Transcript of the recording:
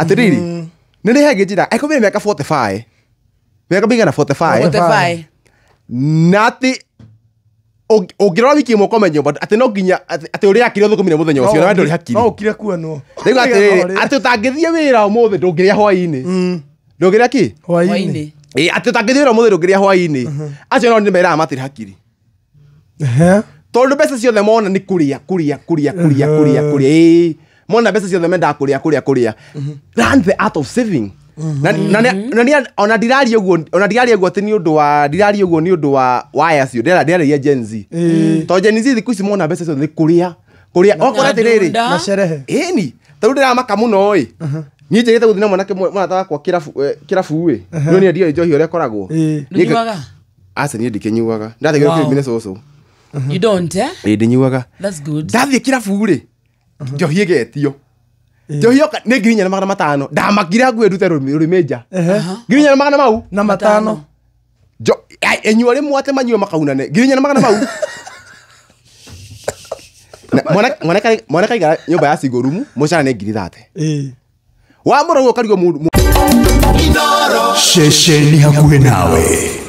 Atĩrĩrĩ, nĩ rĩ hengĩ njĩra angĩkorwo wĩna mĩaka 45, mĩaka mĩigana 45, 45. Na atĩ ũngĩrora wiki ĩmwe ũkome nyũmba, atĩ no nginya atĩ ũrĩa hakiri ũthũkũmire mũthenya ũcio, na we ndũrĩ hakiri. No ũkire kuonwo. Rĩu atĩrĩrĩ, atĩ ũtangĩthiĩ wĩra ũmũthĩ ndũngĩrĩa hwaĩ-inĩ. Ndũngĩrĩa kĩ? Hwaĩ-inĩ. Hwaĩ-inĩ. Ĩ, atĩ ũtangĩthiĩ wĩra ũmũthĩ ndũngĩrĩa hwaĩ-inĩ, acio no nĩ meraga matirĩ hakiri. Tondũ mbeca ciothe mona nĩ kũrĩa kũrĩa kũrĩa kũrĩa kũrĩa kũrĩa. Ĩĩ, mona mbeca ciothe mendaga kũrĩa kũrĩa kũrĩa. Learn the art of saving. Na ona ndiraria ũguo, ona ndiraria ũguo atĩ nĩ ũndũ wa, ndiraria ũguo nĩ ũndũ wa waya cio, ndĩrarĩria Gen Z. Tondũ Gen Z thikũ ici mona mbeca ciothe nĩ kũrĩa kũrĩa. Okorwo atĩrĩrĩ, ndunda. Na sherehe. Ĩni tarĩu ndĩramaka mũno ĩ, niĩ njĩrĩte gũthiĩ na mwanake mũrata wakwa kĩrabu, kĩrabu ĩ, no niĩ ndiũĩ njohi ũrĩa ĩkoragwo. Ĩĩ. Ndũnyuaga? Aca, niĩ ndikĩnyuaga, ndathĩgĩrwo kĩrumi nĩ cũcũ. You don't, eh? Ĩ, ndinyuaga. That's good. Ndathiĩ kĩrabu rĩ, njohi ĩgetio, njohi yoka nĩ 4500. Ndamakire hakuhĩ ndute rũrĩmĩ nja. 4500 mau. Na matano. Enyua rĩmwe atĩ manyue makaunane 4500 mau. Na mwanake aigara nyũmba ya single room, mũcara nĩ 30,000. Wamũra ũguo ũkarigwo mũndũ. Ceceni hakuhĩ nawe.